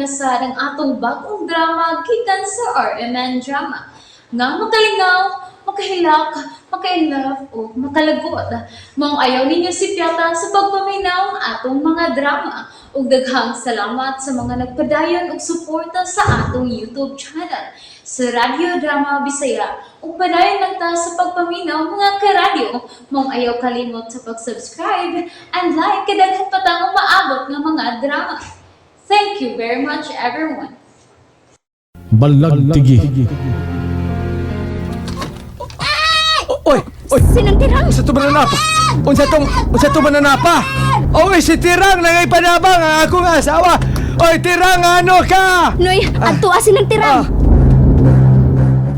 na sad ang atong bagong drama gikan sa RMN Drama nga makalingaw, makahilak, maka-inlove o makalagot. Maong ayaw ninyo sipyata sa pagpaminaw ang atong mga drama. Ug daghang salamat sa mga nagpadayon og suporta sa atong YouTube channel sa Radyo Drama Bisaya. Ug padayon lang ta sa pagpaminaw, mga karadyo. Maong ayaw kalimot sa pag-subscribe and like kay daghan pa tang umaabot nga mga drama. Thank you very much, everyone. Balagtigi. Oy, oy. Sinang Tirang? Unsa to mananapa? Unsa to mananapa? Oy, si Tirang nangay panabang ang akong asawa. Oy, Tirang, ano ka? Noy, adto asin ng Tirang.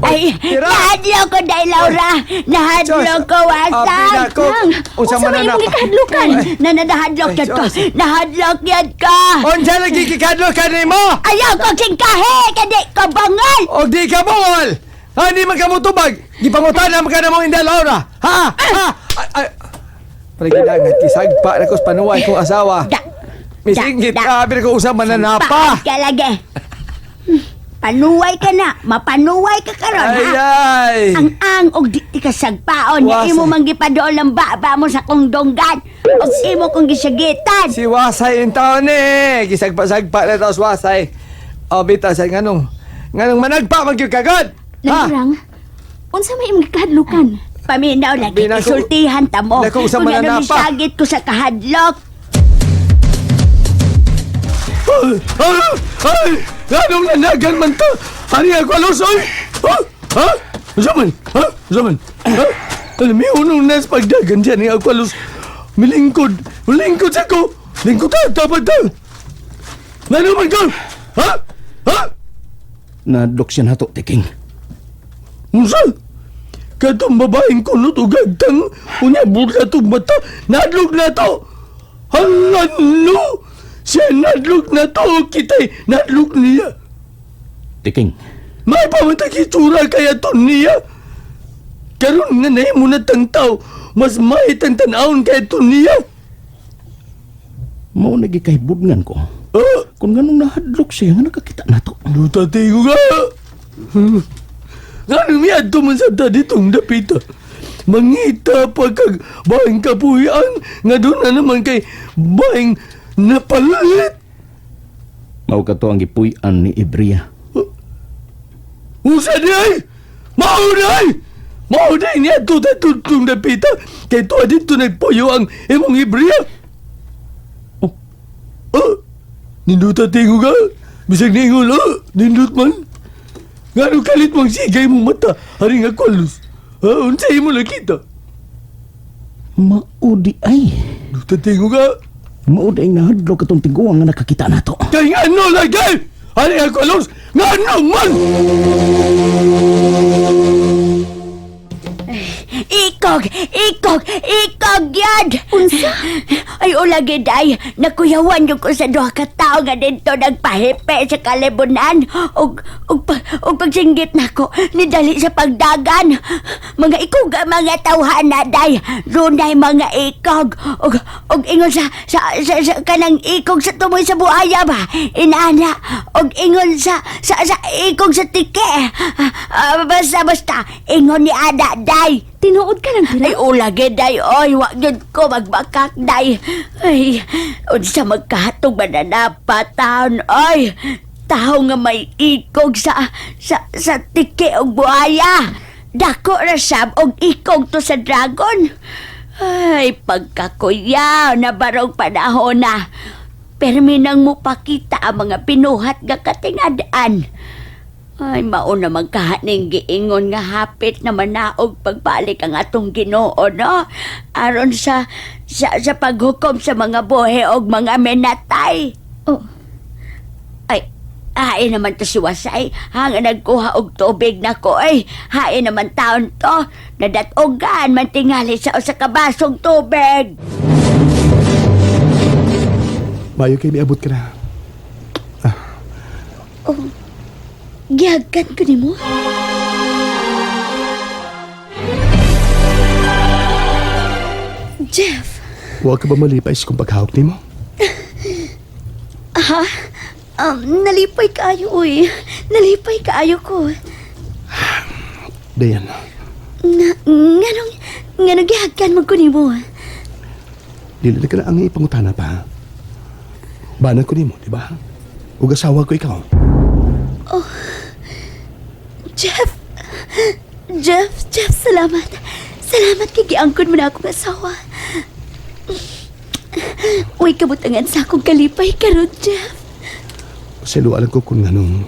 Ay, Tira! nahadlok ko dahil, Laura. Nahadlok ko, Abi wasang. na ko. Nang, Unsa unsa may mananapa? imong gikahadlukan? Na nahadlok Ay, yad ko. Diyos. Nahadlok yad ko. Unsa lagi gikadlok ka nimo? Ayaw ko singkahe, kadi ko bangal. Og di ka bungol. Ha, di man ka mutubag. Gipangutana man ka na mong Inday Laura. Ha? Ha? Ay, ay. Pare gidangat kisagpa na ko sa panuway kong asawa. Da. Misingit Da, da. abi na ko usang mananapa. Paad ka lagi. Panuway ka na. Mapanuway ka karon, Ay, ha? ay. Ang ang og di ti ka sagpaon nga Wasay. imo man gipadool ang baba mo sa kong donggan og imo kong gisagitan. Si Wasay in taon eh. Gisagpa-sagpa na tapos Wasay. O, bita, sa nganong. Nganong managpa man gyud kagod. Ha? Nang, unsa may imong gikahadlukan? Paminaw lagi, Abi, nako- isultihan ta mo. nako, usang Kung ano mananapa. misagit ko sa kahadlok. Ay, ay, ay, nganong nanagan man ta? Ani ako alos, oy? Ha? Ha? Unsa man? Ha? Unsa man? Ha? Alam mo, unong nas pagdagan siya ni ako alos. Milingkod. Milingkod sa ko. Lingkod ta, dapat ta. Ngano man ka? Ha? Ha? Nadlok siya nato, Tiking. Unsa? Katong babaeng kunot og agtang, unya burla tong mata, nadlog na to. Hala no! Siya nadlog na to, kita'y nadlog niya. Tiking, May pamantag itsura kaya to niya. Karon nga nahimo na tang tao, mas mahit ang tanawon kaya to niya. Mao na gikahibudngan ko. Ah, Kung nganong nahadlok siya nga nakakita nato. Duta tigo ka. Nga nung miadto man sa ta ditong dapita. Mangita pa kag baing kapuyan nga doon na naman kay baing napalit. Mao kato ang gipuy-an ni Ibria. Usa di ay! Mao di ay! Mao di niya to ta tutong dapita kay tuwa dito nagpuyo ang imong Ibria. Oh. Oh, ninduta tingo ka. Bisag ningon, oh, nindut man. Nga nung kalit mong sigay mong mata, hari nga kwalos. Ha, unsa imo nakita? Mao di ay. Duta tingo ka. Mao di ay nahadlok atong tiguang nga nakakita nato. Kay nga ano lagi? Hari nga kwalos, nga ano man? Ikog! Ikog! Ikog yan! Unsa? Ay, ulagi day. Nakuyawan yung ko sa duha ka tawo nga dito nagpahipe sa kalibunan. Og pagsinggit nako, nidali sa pagdagan. Mga ikog ang mga tawhana day. Dunay mga ikog. Og ingon sa kanang ikog sa tumoy sa buaya ba? Inana. Og ingon sa ikog sa tike. Ah, basta basta ingon ni Ada day. Tinuod ka lang, Tirang? Ay, ulagi, day. Oy, wag yun ko magbakak, day. Ay, unsa magkahatog mananapa, taon, oy. Tao nga may ikog sa tiki og buhaya. Dako ra sab og ikog to sa dragon. Ay, pagkakuya, nabarog panahon na. Permi nang mupakita ang mga pinuhat nga katingadaan. Ay, mauna man kahaning giingon nga hapit na manaog pagbalik ang atong Ginoo, no? Aron sa paghukom sa mga buhi og mga menatay. Oh, Ay, hain naman to si Wasay. Hanga nagkuha og tubig nako ay. Hain naman taon to. Nadatogan man tingali sa usa ka basong tubig. Mayo kay miabot ka na. Oh. Gihagan ko nimo? Jeff, Huwag ka ba malipay sa kong paghawak nimo? Ha? Nalipay kaayo, uy. Nalipay kaayo ko. Dayan, Nga, nganong, nganong gihagkan man ko nimo. dili na ka na ang ipangutana pa. Bana ko nimo, di ba? Ug asawa ko ikaw. Jeff! Jeff, Jeff, salamat. Salamat kay giangkon mo na akong asawa. Uy, kabutangan sa akong kalipay karon, Jeff. Selo alam ko kung anong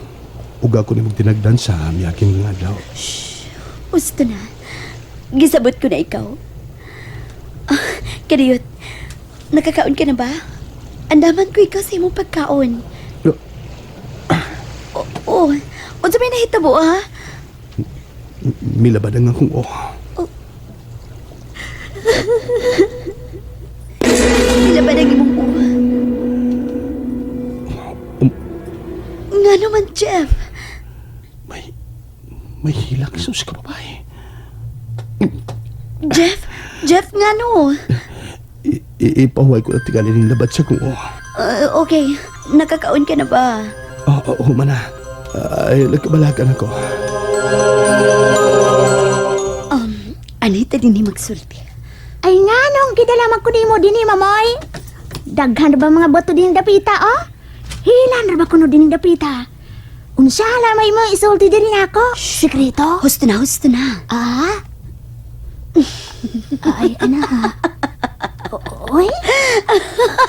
uga ko nimo tinagdan sa miyaking nga adlaw. Gusto na. Gisabot ko na ikaw. Ah, Kadiyot, nakakaon ka na ba? Andaman ko ikaw sa imong pagkaon. No. Oo. Unsa may nahitabo, ha? Milabad ang akong oh. Milabad ang imong uwa. Nga naman, Jeff. May hilak sa usa ka babae. Jeff, Jeff, nga no. Ipahuway ko na tingali ning labad sa kong oh. Okay, nakakaon ka na ba? Oo, oh, oh, mana. Ay, nagkabalagan ako. Anita din ni magsulti. Ay nga nung gidalaman ko nimo dinhi mamoy. Daghan ra ba mga bato din dapita oh? Hilan ra ba kuno din dapita? Unsa lamay mo isulti diri nako? Sekreto? Husto na, husto na. Ah? Ay, ana ha. Oy?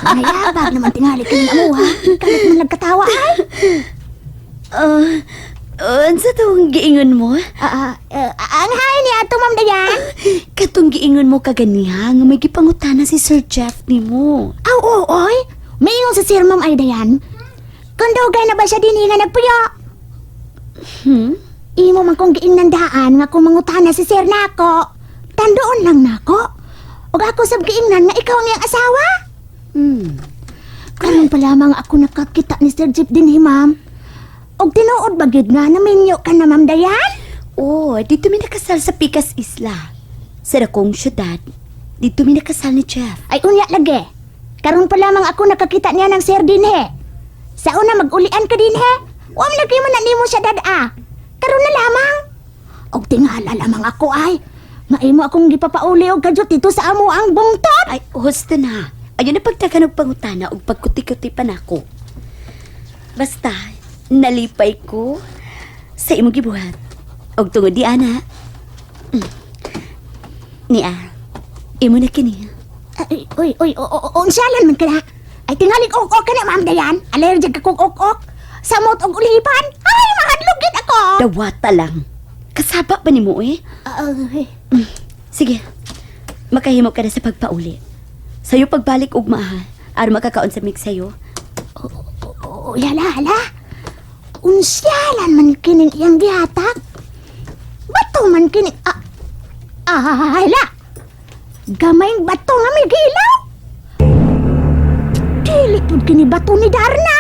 Nayabag naman tingali kini amo ha. Kalit man nagkatawa ay. Unsa tong giingon mo? Ang hay ni ato Ma'am Dayan. Katong giingon mo kaganiha nga may gipangutana si Sir Jeff nimo. Aw, oo, oy. Mayon sa Sir Ma'am ay Dayan. Kung dugay na ba siya dinhi nga nagpuyo? Hmm? Imo man kong giingnan daan nga kung mangutana si Sir nako. Tandoon lang nako. Ug ako sab giingnan nga ikaw ang iyang asawa. Karon pa lamang ako nakakita ni Sir Jeff dinhi, ma'am. Og tinuod ba gyud nga naminyo ka na, Ma'am Dayan? Oh, dito mi nakasal sa Picas Isla. Sa dakong syudad. Dito mi nakasal ni Jeff. Ay unya lagi. Karon pa lamang ako nakakita niya ng Sir dinhi. Sa una mag-ulian ka dinhi. Wa man lagi man na nimo siya dada. Karon na lamang. Og tingala lamang ako ay. Nga imo akong gipapauli og kadyot dito sa amo ang bungtot. Ay, husto na. Ayun na pagtagan og pangutana og pagkuti-kuti pa nako. Basta, nalipay ko sa imong gibuhat. Og tungod di ana. Nia, imo na kini. Ay, uy, uy, unsalan man ka na. Ay, tingalig ok-ok ka na, Ma'am Dayan. Allergic ka kong ok-ok. Samot og ulipan. Ay, mahadlok gid ako. Dawata lang. Kasaba pa nimo eh. Ay, Sige. Makahimo ka na sa pagpauli. Sayo pagbalik ugma ha. Aron makakaon sa mix sayo. oh, hala, hala. Unsyalan man kining iyang gihatag. Bato man kining... Hala. Gamayng bato nga may gilaw. Dili pud kini bato ni Darna.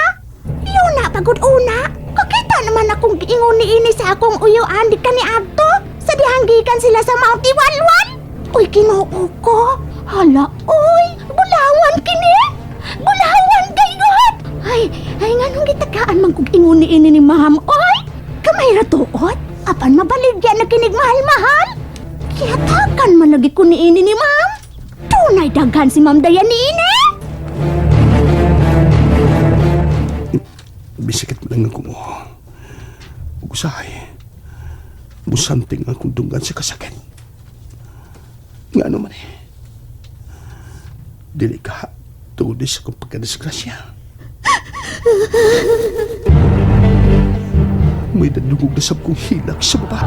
Yuna pagod una. Kakita naman akong giingon ni ini sa akong uyuan di kani adto. Sa dihanggikan sila sa Mount Iwalwal. Uy, Ginoo ko. Hala, uy, bulawan kini. Bulawan gayud. Ay, ay nganong gitagaan man kog ingon ni ini ni ma'am. Oy, kamay ra tuot. Apan mabaligya na kinig mahal-mahal. Kiyatakan man lagi ko ni ini ni ma'am. Tunay daghan si Ma'am Dayan ni ini. Bisikit mo lang akong oh. Ug usahay. Musanting akong dunggan sa kasakit. Nga ano man eh. Dili ka tungod sa akong pagkadisgrasya. May dadungog na sab kong hilak sa baba.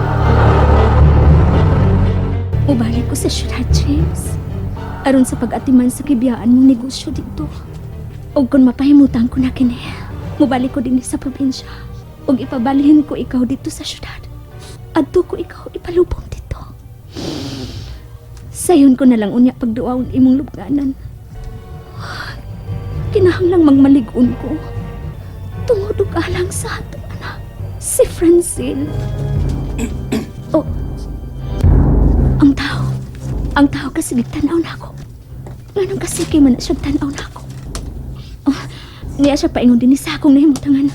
Ubalik ko sa syudad, James. Aron sa pag-atiman sa kibiyaan mong negosyo dito. Og kung mapahimutan ko na kini, mubalik ko din sa probinsya. Og ipabalihin ko ikaw dito sa syudad. Adto ko ikaw ipalubong dito. Sayon ko na lang unya pagduawon imong lubnganan. Kinahanglang magmalig-on ko. Tungod og alang sa atong anak, si Francine. Oh, ang tao. Ang tao kasi gitanaw na ako. Nganong kasi kay man na siya tanaw na ako. Oh, Niya siya paingon din sa akong nahimutangan.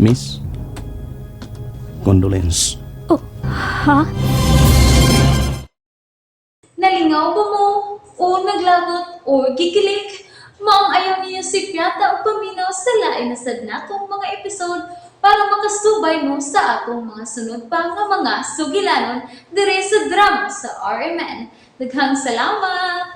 Miss, condolence. Oh, ha? Nalingaw ba mo? O naglagot o gikilig? Maong ayaw niyo si Piata o paminaw sa lain na sad natong mga episode para makasubay mo sa atong mga sunod pa nga mga sugilanon dire sa drama sa RMN. Daghang salamat!